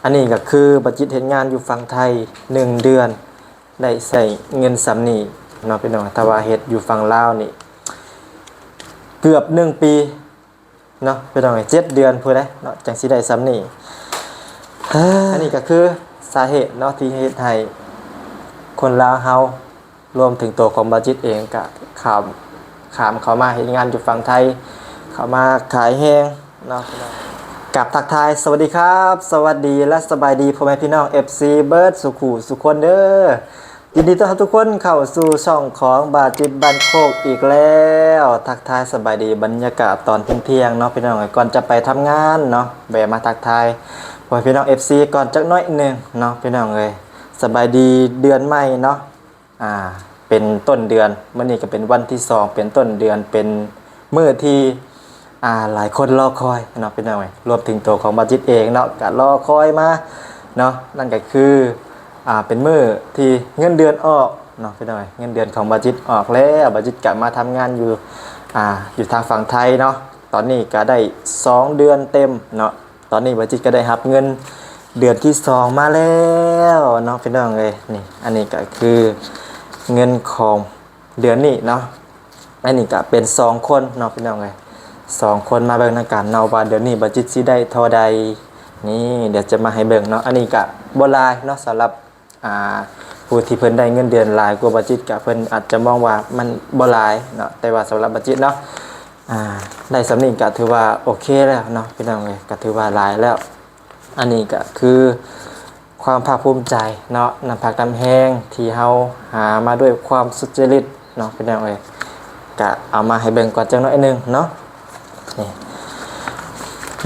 ອັນນີ້ກໍຄືບາຈິດເຮັດງານຢູ່ຝັ່ງໄທໜຶ່ງເດືອນ ໄດ້ໃຊ້ເງິນສ່ຳນີ້ເນາະພີ່ນ້ອງ. ຖ້າວ່າເຮັດຢູ່ຝັ່ງລາວນີ້ເກືອບໜຶ່ງປີເນາະພີ່ນ້ອງເອີຍ, ເຈັດເດືອນພຸ້ນແຫຼະເນາະ ຈັ່ງຊິໄດ້ສ່ຳນີ້. ອັນນີ້ກໍຄືສາເຫດເນາະ ທີ່ເຮັດໃຫ້ຄົນລາວເຮົາ ລວມເຖິງຕົວຂອງບາຈິດເອງກະຂ້າມ ຂ້າມເຂົ້າມາເຮັດງານຢູ່ຝັ່ງໄທ ເຂົ້າມາຂາຍແຮງເນາະ. ກາບທັກທາຍສະຫວັດດີຄັບ ສະຫວັດດີ ແລະ ສະບາຍດີພໍ່ແມ່ພີ່ນ້ອງ ເອັຟຊີ ເບິດສູ່ຄູ່ສູ່ຄົນເດີ. ຍິນດີຕ້ອນຮັບທຸກຄົນເຂົ້າສູ່ຊ່ອງຂອງບາຈິດບ້ານໂຄກອີກແລ້ວ. ທັກທາຍສະບາຍດີ ບັນຍາກາດຕອນທ່ຽງໆເນາະພີ່ນ້ອງເອີຍ. ກ່ອນຈະໄປທຳງານເນາະ ແວະມາທັກທາຍພໍ່ແມ່ພີ່ນ້ອງ ເອັຟຊີ ກ່ອນຈັກໜ້ອຍໜຶ່ງເນາະພີ່ນ້ອງເອີຍ. ສະບາຍດີເດືອນໃໝ່ເນາະ. ອ່າ ເປັນຕົ້ນເດືອນ, ມື້ນີ້ກໍເປັນວັນທີສອງ ເປັນຕົ້ນເດືອນ ເປັນມື້ທີ່ ອ່າ ຫຼາຍຄົນລໍຄອຍເນາະພີ່ນ້ອງເອີຍ. ລວມເຖິງຕົວຂອງບາຈິດເອງເນາະ ກໍລໍຄອຍມາເນາະ, ນັ້ນກໍຄື ອ່າ ເປັນມື້ທີ່ເງິນເດືອນອອກເນາະພີ່ນ້ອງເອີຍ. ເງິນເດືອນຂອງບາຈິດອອກແລ້ວ, ບາຈິດກໍມາທຳງານຢູ່ ອ່າ ຢູ່ທາງຝັ່ງໄທເນາະ. ຕອນນີ້ກໍໄດ້ສອງເດືອນເຕັມເນາະ. ຕອນນີ້ບາຈິດກໍໄດ້ຮັບເງິນເດືອນທີສອງມາແລ້ວເນາະພີ່ນ້ອງເອີຍ. ນີ້ ອັນນີ້ກໍຄືເງິນຂອງເດືອນນີ້ເນາະ. ອັນນີ້ກໍເປັນສອງຄົນເນາະພີ່ນ້ອງເອີຍ, ສອງຄົນ. ມາເບິ່ງນຳກັນເນາະວ່າເດືອນນີ້ບາຈິດຊິໄດ້ເທົ່າໃດ. ນີ້ ດຽວຈະມາໃຫ້ເບິ່ງເນາະ. ອັນນີ້ກໍບໍ່ຫຼາຍເນາະ ສຳລັບ ອ່າ ຜູ້ທີ່ເພິ່ນໄດ້ເງິນເດືອນຫຼາຍກວ່າບາຈິດ ກະເພິ່ນອາດຈະມອງວ່າມັນບໍ່ຫຼາຍເນາະ, ແຕ່ວ່າສຳລັບບາຈິດເນາະ ອ່າ ໄດ້ສ່ຳນີ້ກະຖືວ່າໂອເຄແລ້ວເນາະພີ່ນ້ອງເອີຍ, ກະຖືວ່າຫຼາຍແລ້ວ. ອັນນີ້ກະຄືຄວາມພາກພູມໃຈເນາະ, ນ້ຳພັກນ້ຳແຮງທີ່ເຮົາຫາມາດ້ວຍຄວາມສຸດຈະລິດເນາະພີ່ນ້ອງເອີຍ. ກະເອົາມາໃຫ້ເບິ່ງກ່ອນຈັກໜ້ອຍໜຶ່ງເນາະ. ນີ້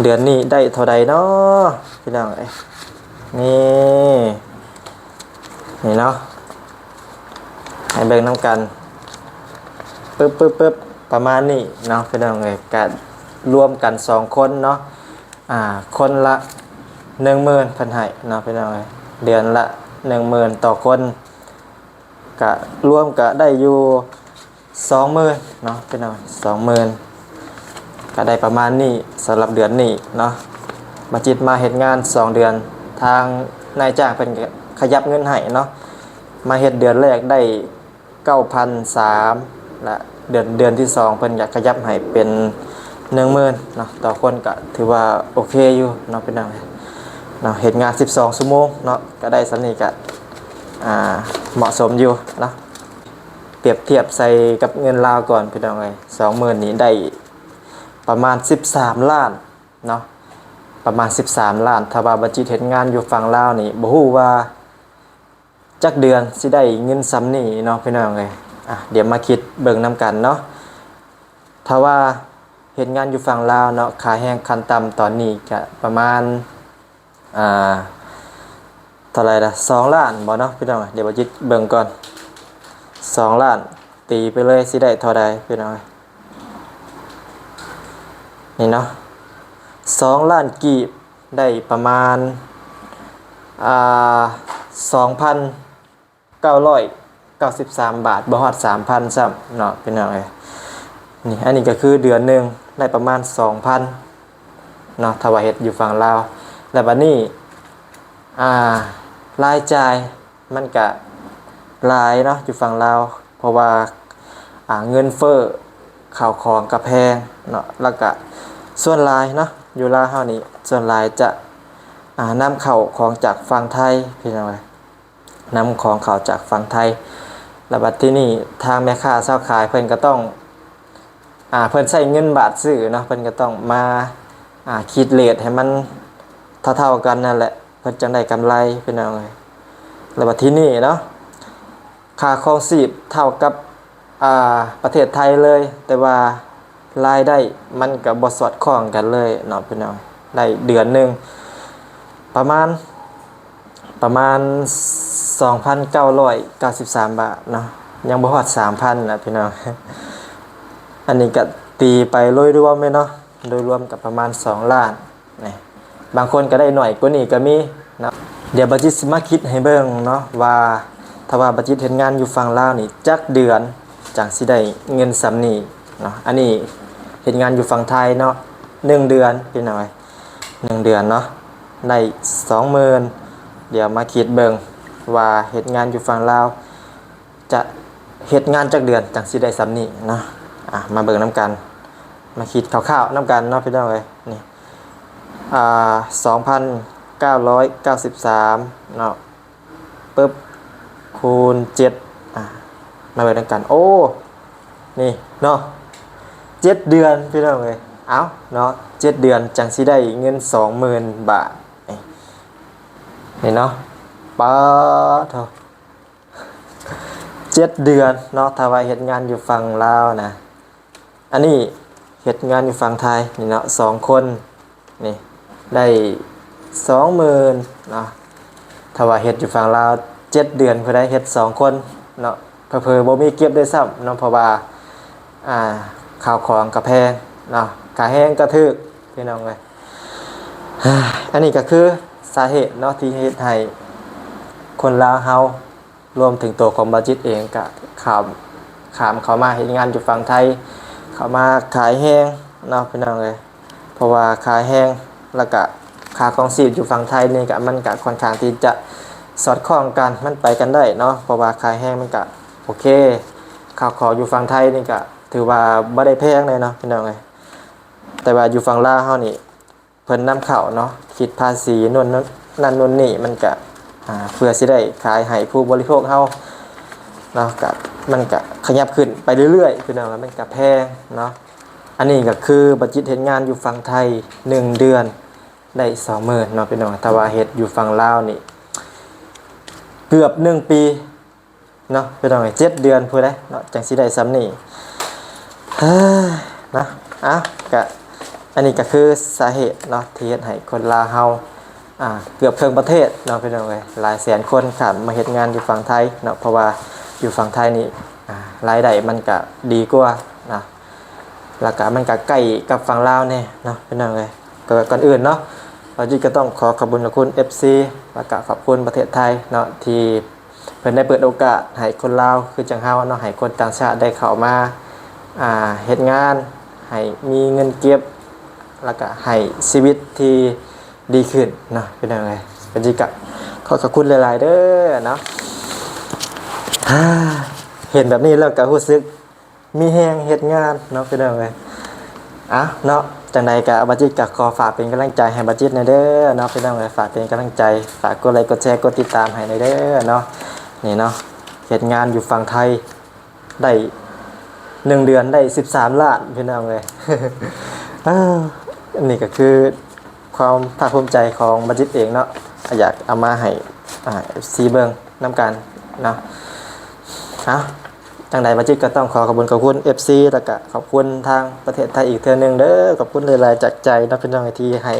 ເດືອນນີ້ໄດ້ເທົ່າໃດເນາະພີ່ນ້ອງເອີຍ. ນີ້ ນີ້ເນາະ ໃຫ້ເບິ່ງນຳກັນ ປຶບ ປຶບ ປຶບ ປະມານນີ້ເນາະພີ່ນ້ອງເອີຍ. ກະລວມກັນສອງຄົນເນາະ ອ່າ ຄົນລະໜຶ່ງໝື່ນເພິ່ນໃຫ້ເນາະພີ່ນ້ອງເອີຍ, ເດືອນລະໜຶ່ງໝື່ນຕໍ່ຄົນ. ກະລວມກະໄດ້ຢູ່ສອງໝື່ນເນາະພີ່ນ້ອງ, ສອງໝື່ນ ກະໄດ້ປະມານນີ້ສຳລັບເດືອນນີ້ເນາະ. ບາຈິດມາເຮັດງານສອງເດືອນ ທາງນາຍຈ້າງເພິ່ນກະຂະຫຍັບເງິນໃຫ້ເນາະ. ມາເຮັດເດືອນແລກໄດ້ເກົ້າພັນສາມ ລະເດືອນ ເດືອນທີສອງເພິ່ນກະຂະຫຍັບໃຫ້ເປັນໜຶ່ງໝື່ນເນາະ ຕໍ່ຄົນ, ກະຖືວ່າໂອເຄຢູ່ເນາະພີ່ນ້ອງເນາະ. ເຮັດງານສິບສອງຊົ່ວໂມງເນາະ ກະໄດ້ສ່ຳນີ້ກະ ອ່າ ເໝາະສົມຢູ່ເນາະ. ປຽບທຽບໃສ່ກັບເງິນລາວກ່ອນພີ່ນ້ອງເອີຍ, ສອງໝື່ນນີ້ໄດ້ປະມານສິບສາມລ້ານເນາະ, ປະມານສິບສາມລ້ານ. ຖ້າວ່າບາຈິດເຮັດງານຢູ່ຝັ່ງລາວນີ້ ບໍ່ຮູ້ວ່າຈັກເດືອນຊິໄດ້ເງິນສ່ຳນີ້ເນາະພີ່ນ້ອງເອີຍ. ອ່ະ ດຽວມາຄິດເບິ່ງນຳກັນເນາະ. ຖ້າວ່າເຮັດງານຢູ່ຝັ່ງລາວເນາະ, ຄ່າແຮງຂັ້ນຕ່ຳຕອນນີ້ກະປະມານ ອ່າ ເທົ່າໃດລະ ສອງລ້ານບໍ່ເນາະພີ່ນ້ອງ? ດຽວບາຈິດເບິ່ງກ່ອນ ສອງລ້ານ ຕີໄປເລີຍຊິໄດ້ເທົ່າໃດພີ່ນ້ອງ? ນີ້ເນາະ ສອງລ້ານກີບ ໄດ້ປະມານ ອ່າ ສອງພັນເກົ້າຮ້ອຍເກົ້າສິບສາມບາດ, ບໍ່ຮອດສາມພັນຊ້ຳເນາະພີ່ນ້ອງເອີຍ. ນີ້ ອັນນີ້ກໍຄືເດືອນໜຶ່ງໄດ້ປະມານສອງພັນເນາະ ຖ້າວ່າເຮັດຢູ່ຝັ່ງລາວ. ແລ້ວບັດນີ້ ອ່າ ລາຍຈ່າຍມັນກະຫຼາຍເນາະ ຢູ່ຝັ່ງລາວ ເພາະວ່າ ອ່າ ເງິນເຟີ້ ເຂົ້າຂອງກະແພງເນາະ. ແລ້ວກະສ່ວນຫຼາຍເນາະ ຢູ່ລາວເຮົານີ້ ສ່ວນຫຼາຍຈະ ອ່າ ນຳເຂົ້າຂອງຈາກຝັ່ງໄທ ພີ່ນ້ອງເອີຍ, ນຳຂອງເຂົ້າຈາກຝັ່ງໄທ. ແລ້ວບັດທີນີ້ທາງແມ່ຄ້າຊາວຂາຍເພິ່ນກໍຕ້ອງ ອ່າ ເພິ່ນໃຊ້ເງິນບາດຊື້ເນາະ, ເພິ່ນກໍຕ້ອງມາ ອ່າ ຄິດເຣດໃຫ້ມັນເທົ່າໆກັນນັ້ນແຫຼະ ເພິ່ນຈັ່ງໄດ້ກຳໄລ ພີ່ນ້ອງເອີຍ. ແລ້ວບັດທີນີ້ເນາະ ຄ່າຄອງຊີບເທົ່າກັບ ອ່າ ປະເທດໄທເລີຍ, ແຕ່ວ່າລາຍໄດ້ມັນກໍບໍ່ສອດຄ່ອງກັນເລີຍເນາະ ພີ່ນ້ອງ. ໄດ້ເດືອນໜຶ່ງປະມານ ປະມານສອງພັນເກົ້າຮ້ອຍເກົ້າສິບສາມບາດເນາະ, ຍັງບໍ່ຮອດສາມພັນນະພີ່ນ້ອງ. ອັນນີ້ກະຕີໄປໂດຍລວມເລີຍເນາະ, ໂດຍລວມກະປະມານສອງລ້ານ. ນີ້ ບາງຄົນກະໄດ້ໜ້ອຍກວ່ານີ້ກະມີເນາະ. ດຽວບາຈິດຊິມາຄິດໃຫ້ເບິ່ງເນາະວ່າ ຖ້າວ່າບາຈິດເຮັດງານຢູ່ຝັ່ງລາວນີ້ ຈັກເດືອນຈັ່ງຊິໄດ້ເງິນສ່ຳນີ້ເນາະ. ອັນນີ້ເຮັດງານຢູ່ຝັ່ງໄທເນາະ ໜຶ່ງເດືອນ ພີ່ນ້ອງເອີຍ. ໜຶ່ງເດືອນເນາະ ໄດ້ສອງໝື່ນ. ດຽວມາຄິດເບິ່ງວ່າເຮັດງານຢູ່ຝັ່ງລາວ ຈະເຮັດງານຈັກເດືອນຈັ່ງຊິໄດ້ສ່ຳນີ້ເນາະ. ອາ ມາເບິ່ງນຳກັນ ມາຄິດຄ່າວໆນຳກັນເນາະ ພີ່ນ້ອງເອີຍ. ນີ້ ອາ ສອງພັນເກົ້າຮ້ອຍເກົ້າສິບສາມເນາະ ປຶບ ຄູນເຈັດ ອາ ມາເບິ່ງນຳກັນ. ໂອ້ ນີ້ເນາະ ເຈັດເດືອນ ພີ່ນ້ອງເອີຍ. ເອົ້າເນາະ ເຈັດເດືອນຈັ່ງຊິໄດ້ເງິນສອງໝື່ນບາດ ນີ້ ນີ້ເນາະ. ປາດໂທ້ ເຈັດເດືອນເນາະ ຖ້າວ່າເຮັດງານຢູ່ຝັ່ງລາວນະ. ອັນນີ້ເຮັດງານຢູ່ຝັ່ງໄທນີ້ເນາະ ສອງຄົນນີ້ ໄດ້ສອງໝື່ນເນາະ. ຖ້າວ່າເຮັດຢູ່ຝັ່ງລາວເຈັດເດືອນ ຜູ້ໃດເຮັດສອງຄົນເນາະ ເຜີໆບໍ່ມີເກັບດ້ວຍຊ້ຳເນາະ ເພາະວ່າ ອາ ຂ້າວຂອງກໍແພງເນາະ ຄ່າແຮງກໍຖືກ ພີ່ນ້ອງເອີຍ. ອັນນີ້ກໍຄືສາເຫດເນາະ ທີ່ເຮັດໃຫ້ຄົນລາວເຮົາ ລວມເຖິງໂຕຂອງບ່າວຈິດເອງກະຂ້າມ ຂ້າມເຂົ້າມາເຮັດງານຢູ່ຝັ່ງໄທ ເຂົ້າມາຂາຍແຮງເນາະ ພີ່ນ້ອງເອີຍ. ເພາະວ່າຄ່າແຮງ ແລ້ວກະຄ່າຄອງຊີບຢູ່ຝັ່ງໄທນີ້ກະ ມັນກະຂ້ອນຂ້າງທີ່ຈະສອດຄ່ອງກັນ ມັນໄປກັນໄດ້ເນາະ ເພາະວ່າຄ່າແຮງມັນກະໂອເຄ. ຂ້າວຂອງຢູ່ຝັ່ງໄທນີ້ກະຖືວ່າບໍ່ໄດ້ແພງເລີຍເນາະ ພີ່ນ້ອງເອີຍ. ແຕ່ວ່າຢູ່ຝັ່ງລາວເຮົານີ້ ເພິ່ນນຳເຂົ້າເນາະ ຄິດພາສີໂນ່ນນັ້ນໂນ່ນນີ້ ມັນກະ ອາ ເພື່ອຊິໄດ້ຂາຍໃຫ້ຜູ້ບໍລິໂພກເຮົາເນາະ ກະ ມັນກະຂະຫຍັບຂຶ້ນໄປເລື້ອຍໆ ພີ່ນ້ອງ ມັນກະແພງເນາະ. ອັນນີ້ກະຄືບ່າວຈິດເຮັດງານຢູ່ຝັ່ງໄທໜຶ່ງເດືອນໄດ້ສອງໝື່ນເນາະ ພີ່ນ້ອງ. ຖ້າວ່າເຮັດຢູ່ຝັ່ງລາວນີ້ເກືອບໜຶ່ງປີ ເນາະ ພີ່ນ້ອງເອີຍ ເຈັດເດືອນພຸ້ນໃດເນາະ ຈັ່ງຊິໄດ້ສ່ຳນີ້ ເນາະ. ເອົ້າ ກະ ອັນນີ້ກະຄືສາເຫດເນາະ ທີ່ເຮັດໃຫ້ຄົນລາວເຮົາ ອາ ເກືອບເຄິ່ງປະເທດເນາະ ພີ່ນ້ອງເອີຍ ຫຼາຍແສນຄົນຂ້າມມາເຮັດງານຢູ່ຝັ່ງໄທເນາະ. ເພາະວ່າຢູ່ຝັ່ງໄທນີ້ ອາ ລາຍໄດ້ມັນກະດີກວ່າເນາະ ແລ້ວກະມັນກະໃກ້ກັບຝັ່ງລາວແດ່ເນາະ ພີ່ນ້ອງເອີຍ. ກະ ກ່ອນອື່ນເນາະ ບ່າວຈິດກະຕ້ອງຂໍຂອບຄຸນຂອບຄຸນເອັຟຊີ ແລ້ວກະຂອບຄຸນປະເທດໄທເນາະ ທີ່ ເພິ່ນໄດ້ເປີດໂອກາດໃຫ້ຄົນລາວຄືຈັ່ງເຮົາເນາະ ໃຫ້ຄົນຕ່າງຊາດໄດ້ເຂົ້າມາ ອາ ເຮັດງານ ໃຫ້ມີເງິນເກັບ ແລ້ວກະໃຫ້ຊີວິດທີ່ດີຂຶ້ນເນາະ ພີ່ນ້ອງເອີຍ. ກະຈິກະຂໍຂອບຄຸນຫຼາຍໆເດີເນາະ. ເຫັນແບບນີ້ແລ້ວກະຮູ້ສຶກມີແຮງເຮັດງານເນາະ ພີ່ນ້ອງເອີຍ. ເອົ້າເນາະ ຈັ່ງໃດກະບ່າວຈິດກະຂໍຝາກເປັນກຳລັງໃຈໃຫ້ບ່າວຈິດແດ່ເດີເນາະ ພີ່ນ້ອງເອີຍ. ຝາກເປັນກຳລັງໃຈ ຝາກກົດໄລກ໌ ກົດແຊ ກົດຕິດຕາມໃຫ້ແດ່ເດີເນາະ. ນີ້ເນາະ ເຮັດງານຢູ່ຝັ່ງໄທໄດ້ໜຶ່ງເດືອນໄດ້ສິບສາມລ້ານ ພີ່ນ້ອງເອີຍ. ເອົ້າ ນີ້ກະຄືຄວາມພາກພູມໃຈຂອງບ່າວຈິດເອງເນາະ ກະຢາກເອົາມາໃຫ້ ອາ ເອັຟຊີເບິ່ງນຳກັນເນາະ. ເອົ້າ ຈັ່ງໃດບ່າວຈິດກະຕ້ອງຂໍຂອບຄຸນຂອບຄຸນເອັຟຊີ ແລ້ວກະຂອບຄຸນທາງປະເທດໄທອີກເທື່ອໜຶ່ງເດີ. ຂອບຄຸນຫຼາຍໆຈາກໃຈເນາະ ພີ່ນ້ອງເອີຍ ທີ່ໃຫ້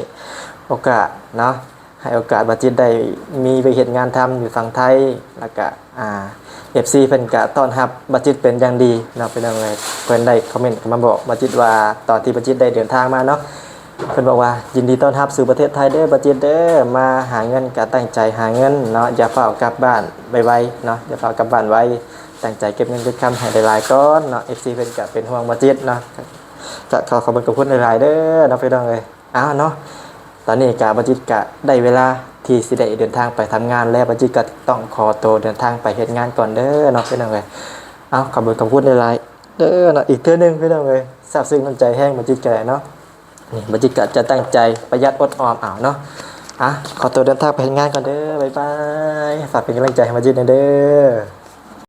ໂອກາດເນາະ ໃຫ້ໂອກາດບ່າວຈິດໄດ້ມີໄປເຮັດງານທຳຢູ່ຝັ່ງໄທ ແລ້ວກະ ອາ ເອັຟຊີເພິ່ນກະຕ້ອນຮັບບ່າວຈິດເປັນຢ່າງດີເນາະ ພີ່ນ້ອງເອີຍ. ເພິ່ນໄດ້ຄອມເມັນເຂົ້າມາບອກບ່າວຈິດວ່າ ຕອນທີ່ບ່າວຈິດໄດ້ເດີນທາງມາເນາະ ເພິ່ນບອກວ່າ ຍິນດີຕ້ອນຮັບສູ່ປະເທດໄທເດີບ່າວຈິດເດີ ມາຫາເງິນກະຕັ້ງໃຈຫາເງິນເນາະ ຢ່າຟ້າວກັບບ້ານໄວໆເນາະ ຢ່າຟ້າວກັບບ້ານໄວ ຕັ້ງໃຈເກັບເງິນເກັບຄຳໃຫ້ຫຼາຍໆກ່ອນເນາະ. ເອັຟຊີເພິ່ນກະເປັນຫ່ວງບ່າວຈິດເນາະ ກະ ກະຂໍຂອບຄຸນຂອບຄຸນຫຼາຍໆເດີເນາະ ພີ່ນ້ອງເອີຍ. ເອົ້າເນາະ ຕອນນີ້ກະບ່າວຈິດກະໄດ້ເວລາທີ່ຊິໄດ້ເດີນທາງໄປທຳງານແລ້ວ ບ່າວຈິດກະຕ້ອງຂໍໂຕເດີນທາງໄປເຮັດງານກ່ອນເດີເນາະ ພີ່ນ້ອງເອີຍ. ເອົ້າ ຂອບຄຸນຂອບຄຸນຫຼາຍໆເດີເນາະ ອີກເທື່ອໜຶ່ງ ພີ່ນ້ອງເອີຍ. ຊາບຊຶ້ງນ້ຳໃຈແຮງບ່າວຈິດກະໄດ້ເນາະ. ນີ້ບ່າວຈິດກະຈະຕັ້ງໃຈປະຢັດອົດອອມເອົາເນາະ. ອາ ຂໍໂຕເດີນທາງໄປເຮັດງານກ່ອນເດີ ບາຍບາຍ. ຝາກເປັນກຳລັງໃຈໃຫ້ບ່າວຈິດແດ່ເດີ.